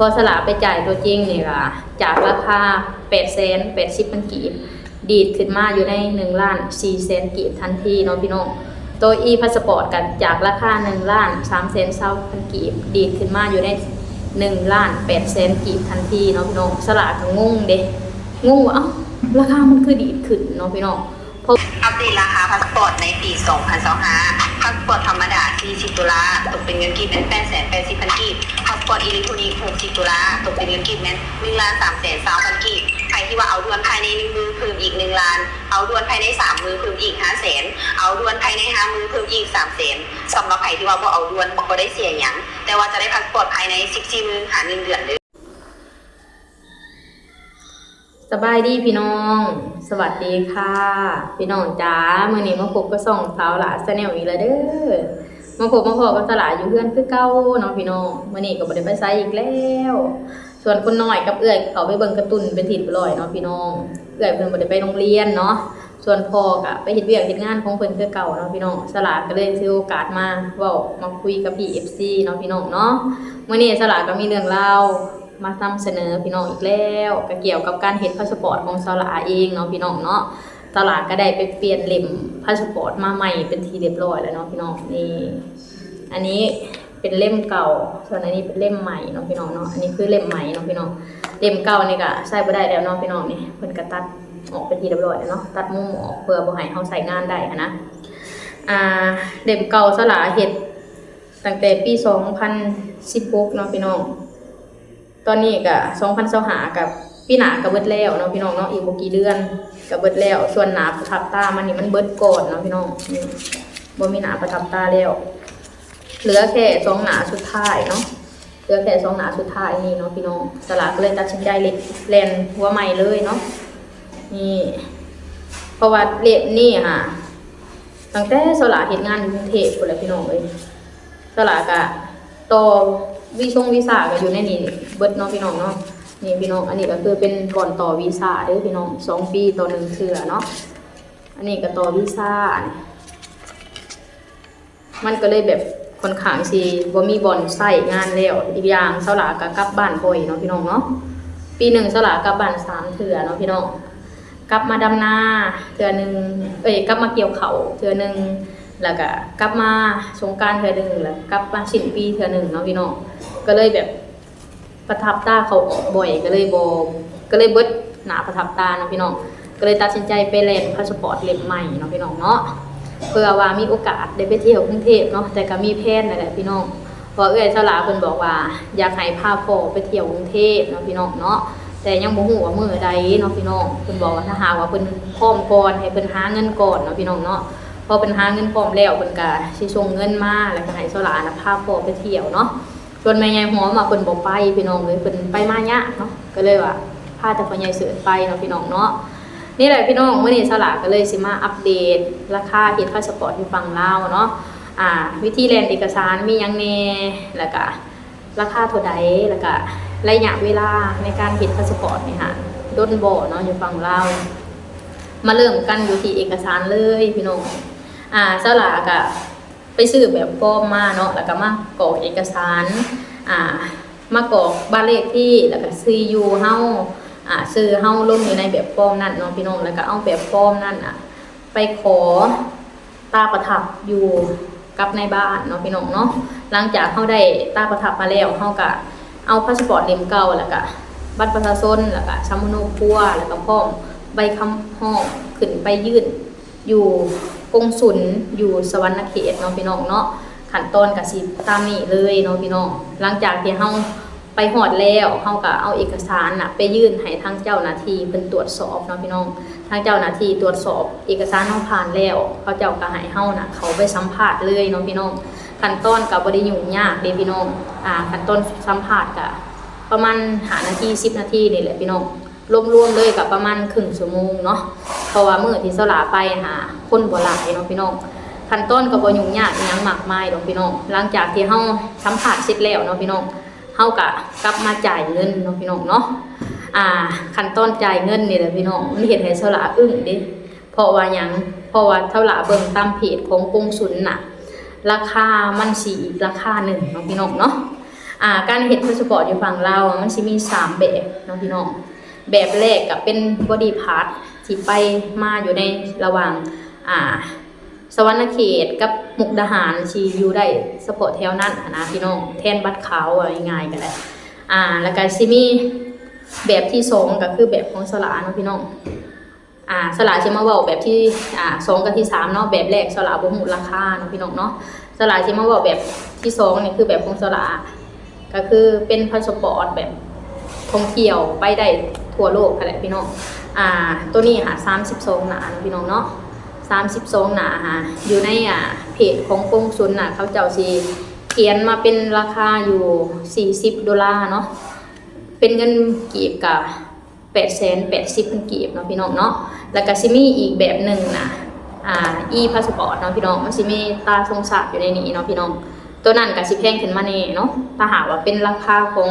ພໍສະຫຼາໄປຈ່າຍຕົວຈິງນີ້ກະ ຈາກລາຄາແປດແສນແປດສິບພັນກີບ ດີດຂຶ້ນມາຢູ່ໃນໜຶ່ງລ້ານສີ່ແສນກີບທັນທີເນາະພີ່ນ້ອງ. ໂຕອີພາສປອດກະຈາກລາຄາໜຶ່ງລ້ານສາມແສນຊາວພັນກີບ ດີດຂຶ້ນມາຢູ່ໃນໜຶ່ງລ້ານແປດແສນກີບທັນທີເນາະພີ່ນ້ອງ. ສະຫຼາກະງົງເດ້ ງົງວ່າ ເອົ້າ ລາຄາມັນຄືດີດຂຶ້ນເນາະພີ່ນ້ອງ. ອັບເດດລາຄາພາສປອດໃນປີສອງພັນຊາວຫ້າ ພາສປອດທຳມະດາສີ່ສິບໂດລາ ຕົກເປັນເງິນກີບແມ່ນແປດແສນແປດສິບພັນກີບ, ພາສປອດອີເລັກໂທນິກຫົກສິບໂດລາ ຕົກເປັນເງິນກີບແມ່ນໜຶ່ງລ້ານສາມແສນຊາວພັນກີບ. ໃຜທີ່ວ່າເອົາດ່ວນພາຍໃນໜຶ່ງມື້ເພີ່ມອີກໜຶ່ງລ້ານ, ເອົາດ່ວນພາຍໃນສາມມື້ເພີ່ມອີກຫ້າແສນ, ເອົາດ່ວນພາຍໃນຫ້າມື້ເພີ່ມອີກສາມແສນ. ສຳລັບໃຜທີ່ວ່າບໍ່ເອົາດ່ວນ ບໍ່ໄດ້ເສຍຫຍັງ, ແຕ່ວ່າຈະໄດ້ພາສປອດພາຍໃນສິບສີ່ມື້ຫາໜຶ່ງເດືອນເດີ້. ສະບາຍດີພີ່ນ້ອງ ສະຫວັດດີຄ່ະພີ່ນ້ອງຈ໋າ. ມື້ນີ້ມາພົບກັບຊ່ອງສາວຫຼ້າ Channel ອີກແລ້ວເດີ້. ມາພົບມາພໍ້ກັບສາວຫຼ້າຢູ່ເຮືອນຄືເກົ່າເນາະພີ່ນ້ອງ. ມື້ນີ້ກະບໍ່ໄດ້ໄປໃສອີກແລ້ວ. ສ່ວນຄົນນ້ອຍກັບເອື້ອຍເຂົ້າໄປເບິ່ງກາຕູນເປັນທີ່ຮຽບຮ້ອຍເນາະພີ່ນ້ອງ. ເອື້ອຍເພິ່ນບໍ່ໄດ້ໄປໂຮງຮຽນເນາະ. ສ່ວນພໍ່ກະໄປເຮັດວຽກເຮັດງານຂອງເພິ່ນຄືເກົ່າເນາະພີ່ນ້ອງ. ສາວຫຼ້າກະເລີຍຖືໂອກາດມາເວົ້າມາຄຸຍກັບພີ່ ເອັຟຊີ ເນາະພີ່ນ້ອງເນາະ. ມື້ນີ້ສາວຫຼ້າກະມີເລື່ອງລາວ ມານຳສະເໜີພີ່ນ້ອງອີກແລ້ວ ກະກ່ຽວກັບການເຮັດພາສປອດຂອງສາວຫຼ້າເອງເນາະພີ່ນ້ອງເນາະ. ສາວຫຼ້າກະໄດ້ໄປປ່ຽນເຫຼັ້ມພາສປອດມາໃໝ່ເປັນທີ່ຮຽບຮ້ອຍແລ້ວເນາະພີ່ນ້ອງ. ນີ້ ອັນນີ້ເປັນເຫຼັ້ມເກົ່າ ສ່ວນອັນນີ້ເປັນເຫຼັ້ມໃໝ່ເນາະພີ່ນ້ອງເນາະ. ອັນນີ້ຄືເຫຼັ້ມໃໝ່ເນາະພີ່ນ້ອງ. ເຫຼັ້ມເກົ່ານີ້ກະໃຊ້ບໍ່ໄດ້ແລ້ວເນາະພີ່ນ້ອງ. ນີ້ເພິ່ນກະຕັດອອກເປັນທີ່ຮຽບຮ້ອຍແລ້ວເນາະ ຕັດມຸມອອກເພື່ອບໍ່ໃຫ້ເຮົາໃຊ້ງານໄດ້ຫັ້ນນະ. ອ່າ ເຫຼັ້ມເກົ່າສາວຫຼ້າເຮັດຕັ້ງແຕ່ປີສອງພັນສິບຫົກເນາະພີ່ນ້ອງ. ຕອນນີ້ກະສອງພັນຊາວຫ້າ ກະປີໜ້າກະເບິດແລ້ວເນາະພີ່ນ້ອງເນາະ. ອີກບໍ່ກີ່ເດືອນກະເບິດແລ້ວ. ສ່ວນໜ້າປະທັບຕາມັນນີ້ມັນເບິດກ່ອນເນາະພີ່ນ້ອງ. ນີ້ ບໍ່ມີໜ້າປະທັບຕາແລ້ວ ເຫຼືອແຄ່ສອງໜ້າສຸດທ້າຍເນາະ. ເຫຼືອແຄ່ສອງໜ້າສຸດທ້າຍນີ້ເນາະພີ່ນ້ອງ. ສາວຫຼ້າກະເລີຍຕັດສິນໃຈເລັດ ແລ່ນຫົວໃໝ່ເລີຍເນາະ. ນີ້ ເພາະວ່າເຫຼັ້ມນີ້ຫາ ຕັ້ງແຕ່ສາວຫຼ້າເຮັດງານຢູ່ກຸງເທບພຸ້ນແຫຼະພີ່ນ້ອງເອີຍ. ສາວຫຼ້າກະຕໍ່ວີຊງວີຊາກະຢູ່ໃນນີ້ເບິດເນາະພີ່ນ້ອງເນາະ. ນີ້ພີ່ນ້ອງ ອັນນີ້ກະຄືເປັນກ່ອນຕໍ່ວີຊາເດີ້ພີ່ນ້ອງ ສອງປີຕໍ່ໜຶ່ງເທື່ອເນາະ. ອັນນີ້ກະຕໍ່ວີຊາ ອັນນີ້ ມັນກະເລີຍແບບຂ້ອນຂ້າງຊິບໍ່ມີບ່ອນໃຊ້ງານແລ້ວ. ອີກຢ່າງສາວຫຼ້າກະກັບບ້ານບ່ອຍເນາະພີ່ນ້ອງເນາະ. ປີໜຶ່ງສາວຫຼ້າກັບບ້ານສາມເທື່ອເນາະພີ່ນ້ອງ. ກັບມາດຳນາເທື່ອໜຶ່ງ ເອີຍ ກັບມາກ່ຽວເຂົ້າເທື່ອໜຶ່ງ ແລ້ວກະກັບມາສົງການເທື່ອໜຶ່ງ ແລ້ວກັບມາສິ້ນປີເທື່ອໜຶ່ງເນາະພີ່ນ້ອງ. ກະເລີຍແບບປະທັບຕາເຂົ້າອອກບ່ອຍ ກະເລີຍບໍ່ ກະເລີຍເບິດໜ້າປະທັບຕາເນາະພີ່ນ້ອງ. ກະເລີຍຕັດສິນໃຈໄປແລ່ນພາສປອດເຫຼັ້ມໃໝ່ເນາະພີ່ນ້ອງເນາະ ເພື່ອວ່າມີໂອກາດໄດ້ໄປທ່ຽວກຸງເທບເນາະ. ແຕ່ກະມີແພນນັ້ນແຫຼະພີ່ນ້ອງ ເພາະວ່າເອື້ອຍສາວຫຼ້າເພິ່ນບອກວ່າຢາກໃຫ້ພາພໍ່ໄປທ່ຽວກຸງເທບເນາະພີ່ນ້ອງເນາະ. ແຕ່ຍັງບໍ່ຮູ້ວ່າມື້ໃດເນາະພີ່ນ້ອງ. ເພິ່ນບອກວ່າຖ້າຫາກວ່າເພິ່ນພ້ອມກ່ອນ ໃຫ້ເພິ່ນຫາເງິນກ່ອນເນາະພີ່ນ້ອງເນາະ. ພໍເພິ່ນຫາເງິນພ້ອມແລ້ວ ເພິ່ນກະຊິສົ່ງເງິນມາ ແລ້ວກະໃຫ້ສາວຫຼ້ານະພາພໍ່ໄປທ່ຽວເນາະ. ສ່ວນແມ່ໃຫຍ່ຫອມວ່າເພິ່ນບໍ່ໄປພີ່ນ້ອງເອີຍ ເພິ່ນໄປມາຍາກເນາະ. ກະເລີຍວ່າພາແຕ່ພໍ່ໃຫຍ່ເສີດໄປເນາະພີ່ນ້ອງເນາະ. ນີ້ແຫຼະພີ່ນ້ອງ ມື້ນີ້ສາວຫຼ້າກະເລີຍຊິມາອັບເດດລາຄາເຮັດພາສປອດຢູ່ຝັ່ງລາວເນາະ. ອ່າ ວິທີແລ່ນເອກະສານມີຫຍັງແດ່ ແລ້ວກະ ລາຄາເທົ່າໃດ ແລ້ວກະໄລຍະເວລາໃນການເຮັດພາສະປອດນີ້ຫາດົນບໍ່ເນາະ ຢູ່ຝັ່ງລາວ. ມາເລີ່ມກັນຢູ່ທີ່ເອກະສານເລີຍພີ່ນ້ອງ. ອາ ສາວຫຼ້າກະໄປຊື້ແບບຟອມມາເນາະ ແລ້ວກະມາກອກເອກະສານ ອາ ມາກອກບ້ານເລກທີ່ ແລ້ວກະຊື່ຢູ່ເຮົາ ອາ ຊື່ເຮົາລົງຢູ່ໃນແບບຟອມນັ້ນເນາະພີ່ນ້ອງ ແລ້ວກະເອົາແບບຟອມນັ້ນ ອາ ໄປຂໍ ຕາປະທັບຢູ່ກັບນາຍບ້ານເນາະພີ່ນ້ອງເນາະ. ຫຼັງຈາກເຮົາໄດ້ຕາປະທັບມາແລ້ວ ເຮົາກະເອົາພາສະປອດເຫຼັ້ມເກົ່າ ແລ້ວກະບັດປະຊາຊົນ ແລ້ວກະສຳມະໂນຄົວ ແລ້ວກະພ້ອມໃບຄຳຮ້ອງຂຶ້ນໄປຍື່ນຢູ່ກົງສຸນຢູ່ສະຫວັນນະເຂດເນາະພີ່ນ້ອງເນາະ. ຂັ້ນຕອນກະຊິຕາມນີ້ເລີຍເນາະພີ່ນ້ອງ. ຫຼັງຈາກທີ່ເຮົາ ໄປຮອດແລ້ວ ເຮົາກະເອົາເອກະສານນະໄປຍື່ນໃຫ້ທາງເຈົ້າໜ້າທີ່ເພິ່ນຕວດສອບເນາະພີ່ນ້ອງ. ທາງເຈົ້າໜ້າທີ່ຕວດສອບເອກະສານເຮົາຜ່ານແລ້ວ ເຂົາເຈົ້າກະໃຫ້ເຮົານະເຂົ້າໄປສຳພາດເລີຍເນາະພີ່ນ້ອງ. ຂັ້ນຕອນກະບໍ່ໄດ້ຫຍຸ້ງຍາກເດ້ພີ່ນ້ອງ. ອາ ຂັ້ນຕອນສຳພາດກະປະມານຫ້ານາທີ ສິບນາທີນີ້ແຫຼະພີ່ນ້ອງ. ລວມໆເລີຍກະປະມານເຄິ່ງຊົ່ວໂມງເນາະ ເພາະວ່າມື້ທີ່ສາວຫຼ້າໄປຫາຄົນບໍ່ຫຼາຍເນາະພີ່ນ້ອງ. ຂັ້ນຕອນກະບໍ່ຫຍຸ້ງຍາກອີ່ຫຍັງມາກມາຍດອກພີ່ນ້ອງ. ຫຼັງຈາກທີ່ເຮົາສຳພາດເສັດແລ້ວເນາະພີ່ນ້ອງ ເຮົາກະກັບມາຈ່າຍເງິນເນາະພີ່ນ້ອງເນາະ. ອາ ຂັ້ນຕອນຈ່າຍເງິນນີ້ແຫຼະພີ່ນ້ອງ ມັນເຮັດໃຫ້ສາວຫຼ້າອຶ້ງເດ້. ເພາະວ່າຫຍັງ? ເພາະວ່າສາວຫຼ້າເບິ່ງຕາມເພຈຂອງກົງສຸນນະ ລາຄາມັນຊິອີກລາຄາໜຶ່ງເນາະພີ່ນ້ອງເນາະ. ອ່າ ການເຮັດພາສປອດຢູ່ຝັ່ງລາວ ມັນຊິມີສາມແບບເນາະພີ່ນ້ອງ. ແບບແລກກໍເປັນ body pass ທີ່ໄປມາຢູ່ໃນລະຫວ່າງ ອ່າ ສະຫວັນນະເຂດກັບມຸກດາຫານ ທີ່ຢູ່ໄດ້ສະເພາະແຖວນັ້ນຫັ້ນນະພີ່ນ້ອງ, ແທນບັດຂາວ ເວົ້າງ່າຍໆກໍໄດ້. ອ່າ ແລ້ວກໍຊິມີແບບທີສອງ ກໍຄືແບບຂອງສະຫຼາເນາະພີ່ນ້ອງ. ອ່າ ສະຫຼາຊິມາເວົ້າແບບທີ ອ່າ ສອງກັບທີສາມເນາະ. ແບບແລກສະຫຼາບໍ່ຮູ້ລາຄາເນາະພີ່ນ້ອງເນາະ. ສະຫຼາຊິມາເວົ້າແບບທີສອງນີ້ ຄືແບບຂອງສະຫຼາ ກໍຄືເປັນພາສະປອດແບບທ່ອງທ່ຽວໄປໄດ້ທົ່ວໂລກຫັ້ນແຫຼະພີ່ນ້ອງ. ອ່າ ໂຕນີ້ຫາ ສາມສິບສອງໜ້າເນາະພີ່ນ້ອງເນາະ, ສາມສິບສອງໜ້າຫາ ຢູ່ໃນ ອ່າ ເພຈຂອງກົງສຸນນະ ເຂົາເຈົ້າຊິຂຽນມາເປັນລາຄາຢູ່ສີ່ສິບໂດລາເນາະ, ເປັນເງິນກີບກະ ແປດແສນແປດສິບພັນກີບເນາະພີ່ນ້ອງເນາະ. ແລ້ວກະຊິມີອີກແບບໜຶ່ງນະ ອ່າ e-passport ເນາະພີ່ນ້ອງ, ມັນຊິມີຕາຊົງຊາດຢູ່ໃນນີ້ເນາະພີ່ນ້ອງ. ໂຕນັ້ນກະຊິແພງຂຶ້ນມາແດ່ເນາະ, ຖ້າຫາກວ່າເປັນລາຄາຂອງ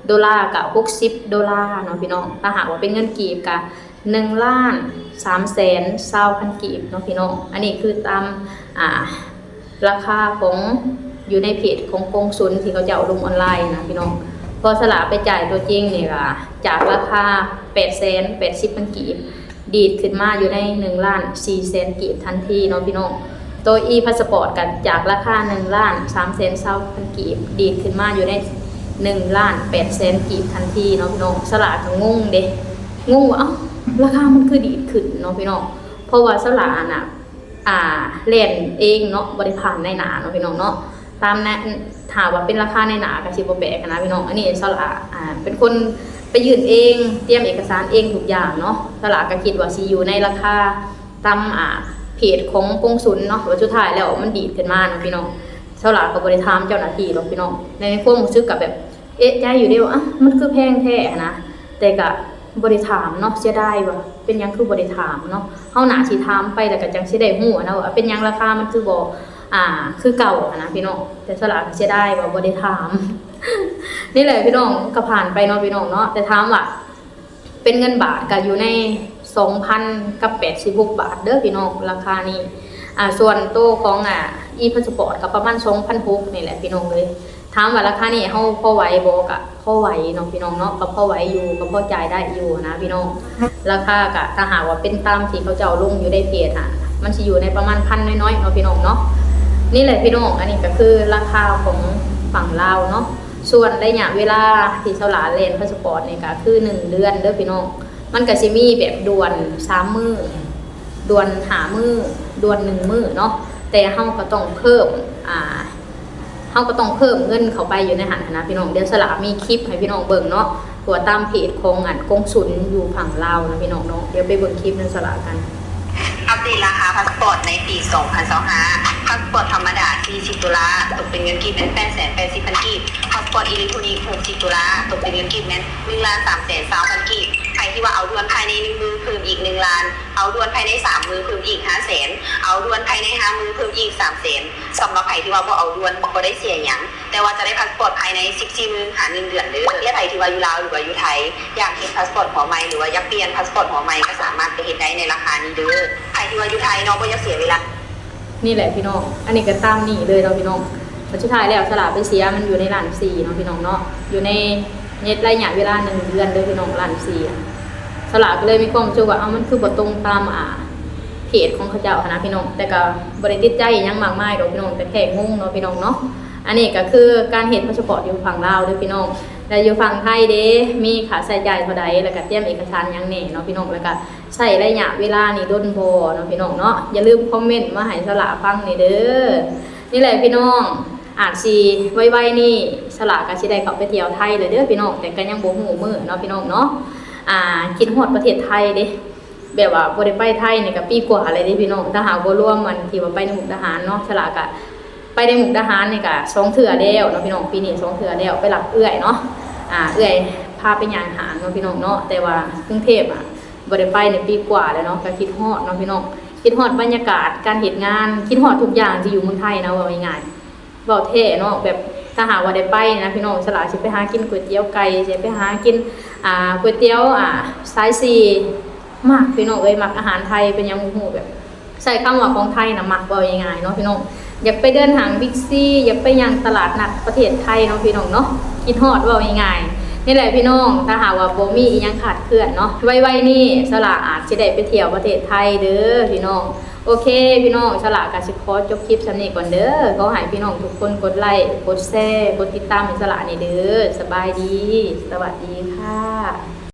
ໂດລາກະຫົກສິບໂດລາເນາະພີ່ນ້ອງ, ຖ້າຫາກວ່າເປັນເງິນກີບກະໜຶ່ງລ້ານສາມແສນຊາວພັນກີບເນາະພີ່ນ້ອງ. ອັນນີ້ຄືຕາມ ອ່າ ລາຄາຂອງ ຢູ່ໃນເພຈຂອງກົງສຸນທີ່ເຂົາເຈົ້າລົງອອນລາຍນະພີ່ນ້ອງ. ພໍສະຫຼາໄປຈ່າຍຕົວຈິງນີ້ກະ ຈາກລາຄາແປດແສນແປດສິບພັນກີບ ດີດຂຶ້ນມາຢູ່ໃນໜຶ່ງລ້ານສີ່ແສນກີບທັນທີເນາະພີ່ນ້ອງ. ໂຕ e-passport ກະຈາກລາຄາໜຶ່ງລ້ານສາມແສນຊາວພັນກີບ ດີດຂຶ້ນມາຢູ່ໃນໜຶ່ງລ້ານແປດແສນກີບທັນທີເນາະພີ່ນ້ອງ. ສະຫຼາກະງົງເດ້, ງົງວ່າ ເອົ້າ ລາຄາມັນຄືດີດຂຶ້ນເນາະພີ່ນ້ອງ, ເພາະວ່າສະຫຼານະ ອ່າ ແລ່ນເອງເນາະ, ບໍ່ໄດ້ຜ່ານນາຍໜ້າເນາະພີ່ນ້ອງເນາະ. ຕາມນັ້ນ ຖ້າວ່າເປັນລາຄານາຍໜ້າກໍຊິບໍ່ແປກນະພີ່ນ້ອງ. ອັນນີ້ສະຫຼາ ອ່າ ເປັນຄົນໄປຍື່ນເອງ, ຕຽມເອກະສານເອງທຸກຢ່າງເນາະ. ສະຫຼາກໍຄິດວ່າຊິຢູ່ໃນລາຄາຕາມ ອ່າ ເພຈຂອງກົງສຸນເນາະ, ແຕ່ວ່າສຸດທ້າຍແລ້ວມັນດີດຂຶ້ນມາເນາະພີ່ນ້ອງ. ສະຫຼາກໍບໍ່ໄດ້ຖາມເຈົ້າໜ້າທີ່ດອກພີ່ນ້ອງ, ໃນຄວາມຮູ້ສຶກກໍແບບ ເອະໃຈຢູ່ເດ້ວ່າ ອາ ມັນຄືແພງແທ້ຫັ້ນນະ, ແຕ່ກະບໍ່ໄດ້ຖາມເນາະ, ເສຍດາຍວ່າເປັນຫຍັງຄືບໍ່ໄດ້ຖາມເນາະ. ເຮົາໜ້າຊິຖາມໄປ ແລ້ວກະຈັ່ງຊິໄດ້ຮູ້ນະວ່າເປັນຫຍັງລາຄາມັນຄືບໍ່ ອ່າ ຄືເກົ່າຫັ້ນນະພີ່ນ້ອງ. ແຕ່ສະຫຼາກະເສຍດາຍວ່າບໍ່ໄດ້ຖາມ. ນີ້ແຫຼະພີ່ນ້ອງ, ກະຜ່ານໄປເນາະພີ່ນ້ອງເນາະ. ແຕ່ຖາມວ່າ ເປັນເງິນບາດກະຢູ່ໃນສອງພັນກັບແປດສິບຫົກບາດເດີພີ່ນ້ອງ ລາຄານີ້. ອ່າ ສ່ວນໂຕຂອງ ອ່າ e-passport ກະປະມານສອງພັນຫົກນີ້ແຫຼະພີ່ນ້ອງເອີຍ. ຖາມວ່າລາຄານີ້ເຮົາພໍໄຫວບໍ່? ກະພໍໄຫວເນາະພີ່ນ້ອງເນາະ, ກະພໍໄຫວຢູ່, ກະພໍຈ່າຍໄດ້ຢູ່ນະພີ່ນ້ອງ. ລາຄາກະ ຖ້າຫາກວ່າເປັນຕາມທີ່ເຂົາເຈົ້າລົງຢູ່ໃນເພຈຫັ້ນ ມັນຊິຢູ່ໃນປະມານພັນນ້ອຍໆເນາະພີ່ນ້ອງເນາະ. ນີ້ແຫຼະພີ່ນ້ອງ, ອັນນີ້ກະຄືລາຄາຂອງຝັ່ງລາວເນາະ. ສ່ວນໄລຍະເວລາທີ່ສາວຫຼ້າແລ່ນພາສະປອດນີ້ກະຄືໜຶ່ງເດືອນເດີພີ່ນ້ອງ. ມັນກະຊິມີແບບດ່ວນສາມມື້, ດ່ວນຫ້າມື້, ດ່ວນໜຶ່ງມື້ເນາະ, ແຕ່ເຮົາກະຕ້ອງເພີ່ມ ອ່າ ເຮົາກະຕ້ອງເພີ່ມເງິນເຂົ້າໄປຢູ່ໃນຫັ້ນຫັ້ນນະພີ່ນ້ອງ. ດຽວສາວຫຼ້າມີຄລິບໃຫ້ພີ່ນ້ອງເບິ່ງເນາະ, ຕົວຕາມເພຈຂອງອັນກົງສຸນຢູ່ຝັ່ງລາວນະພີ່ນ້ອງເນາະ. ດຽວໄປເບິ່ງຄລິບນຳສາວຫຼ້າກັນ. ອັບເດດລາຄາພາສະປອດໃນປີສອງພັນຊາວຫ້າ. ພາສະປອດທຳມະດາສີ່ສິບໂດລາ, ຕົກເປັນເງິນກີບແມ່ນແປດແສນແປດສິບພັນກີບ. ພາສະປອດອີເລັກໂທນິກຫົກສິບໂດລາ, ຕົກເປັນເງິນກີບແມ່ນໜຶ່ງລ້ານສາມແສນຊາວພັນກີບ. ໃຜທີ່ວ່າເອົາດ່ວນພາຍໃນໜຶ່ງມື້ເພີ່ມອີກໜຶ່ງລ້ານ, ເອົາດ່ວນພາຍໃນສາມມື້ເພີ່ມອີກຫ້າແສນ, ເອົາດ່ວນພາຍໃນຫ້າມື້ເພີ່ມອີກສາມແສນ. ສຳລັບໃຜທີ່ວ່າບໍ່ເອົາດ່ວນ ບໍ່ໄດ້ເສຍຫຍັງ, ແຕ່ວ່າຈະໄດ້ພາສະປອດພາຍໃນສິບສີ່ມື້ຫາໜຶ່ງເດືອນເດີ. ແລະ ໃຜທີ່ວ່າຢູ່ລາວ ຫຼືວ່າຢູ່ໄທ ຢາກເຮັດພາສະປອດຫົວໃໝ່ ຫຼືວ່າຢາກປ່ຽນພາສະປອດຫົວໃໝ່ ກໍສາມາດໄປເຮັດໄດ້ໃນລາຄານີ້ເດີ. ໃຜທີ່ວ່າຢູ່ໄທເນາະ ບໍ່ຢາກເສຍເວລາ. ນີ້ແຫຼະພີ່ນ້ອງ, ອັນນີ້ກໍຕາມນີ້ເລີຍເນາະພີ່ນ້ອງ. ແລ້ວສຸດທ້າຍແລ້ວສາວຫຼ້າໄປເສຍມັນຢູ່ໃນລ້ານສີ່ເນາະພີ່ນ້ອງເນາະ, ຢູ່ໃນ ໃນໄລຍະເວລາໜຶ່ງເດືອນເດີພີ່ນ້ອງ, ລ້ານສີ່. ສາວຫຼ້າກໍເລີຍມີຄວາມຮູ້ສຶກວ່າ ເອົ້າ ມັນຄືບໍ່ຕົງຕາມ ອ່າ ເພຈຂອງເຂົາເຈົ້າຫັ້ນນະພີ່ນ້ອງ. ແຕ່ກໍບໍ່ໄດ້ຕິດໃຈອີ່ຫຍັງມາກມາຍດອກພີ່ນ້ອງ, ແຕ່ແຄ່ງົງເນາະພີ່ນ້ອງເນາະ. ອັນນີ້ກໍຄືການເຮັດພາສະປອດຢູ່ຝັ່ງລາວເດີພີ່ນ້ອງ. ແລ້ວຢູ່ຝັ່ງໄທເດ ມີຄ່າໃຊ້ຈ່າຍເທົ່າໃດ, ແລ້ວກໍຕຽມເອກະສານຫຍັງແດ່ເນາະພີ່ນ້ອງ, ແລ້ວກໍ ໃຊ້ໄລຍະເວລານີ້ດົນບໍ່ເນາະພີ່ນ້ອງເນາະ. ຢ່າລືມຄອມເມັນມາໃຫ້ສາວຫຼ້າຟັງແດ່ເດີ. ນີ້ແຫຼະພີ່ນ້ອງ, ອາດຊິໄວໆນີ້ສາວຫຼ້າກໍຊິໄດ້ເຂົ້າໄປທ່ຽວໄທແລ້ວເດີພີ່ນ້ອງ, ແຕ່ກໍຍັງບໍ່ຮູ້ມື້ເນາະພີ່ນ້ອງເນາະ. ອ່າ ຄິດຮອດປະເທດໄທເດ້, ແບບວ່າບໍ່ໄດ້ໄປໄທນີ້ກໍປີກວ່າແລ້ວເດ້ພີ່ນ້ອງ, ຖ້າຫາກບໍ່ລວມອັນທີ່ວ່າໄປໃນມຸກດາຫານເນາະ. ສາວຫຼ້າກໍ ໄປໃນມຸກດາຫານນີ້ກະສອງເທື່ອແລ້ວເນາະພີ່ນ້ອງ, ປີນີ້ສອງເທື່ອແລ້ວ ໄປຮັບເອື້ອຍເນາະ. ອ່າ ເອື້ອຍພາໄປຍ່າງຫ້າງເນາະພີ່ນ້ອງເນາະ, ແຕ່ວ່າກຸງເທບອະບໍ່ໄດ້ໄປໃນປີກວ່າແລ້ວເນາະ. ກະຄິດຮອດເນາະພີ່ນ້ອງ, ຄິດຮອດບັນຍາກາດການເຮັດງານ, ຄິດຮອດທຸກຢ່າງທີ່ຢູ່ເມືອງໄທນະ ເວົ້າງ່າຍໆ ເວົ້າແທ້ເນາະ. ແບບຖ້າຫາກວ່າໄດ້ໄປນະພີ່ນ້ອງ, ສາວຫຼ້າຊິໄປຫາກິນກ໋ວຍຕຽວໄກ່, ຊິໄປຫາກິນ ອ່າ ກ໋ວຍຕຽວ ອ່າ ສາຍສີ່. ມັກພີ່ນ້ອງເອີຍ, ມັກອາຫານໄທເປັນຫຍັງບໍ່ຮູ້, ແບບ ໃຊ້ຄຳວ່າຂອງໄທນະມັກ ເວົ້າງ່າຍໆເນາະພີ່ນ້ອງ. ຢາກໄປເດີນຫ້າງ Big C ຢາກໄປຍ່າງຕະຫຼາດນັດປະເທດໄທເນາະພີ່ນ້ອງເນາະ ຄິດຮອດ ເວົ້າງ່າຍໆນີ້ແຫຼະພີ່ນ້ອງ. ຖ້າຫາກວ່າບໍ່ມີອີ່ຫຍັງຂາດເຂີນເນາະ ໄວໆນີ້ສະຫຼາອາດຊິໄດ້ໄປທ່ຽວປະເທດໄທເດີພີ່ນ້ອງ. ໂອເຄພີ່ນ້ອງ ສະຫຼາກໍຊິຂໍຈົບຄລິບສ່ຳນີ້ກ່ອນເດີ. ຂໍໃຫ້ພີ່ນ້ອງທຸກຄົນກົດໄລກ ກົດແຊ ກົດຕິດຕາມໃຫ້ສະຫຼາແດ່ເດີ. ສະບາຍດີ ສະຫວັດດີຄ່ະ.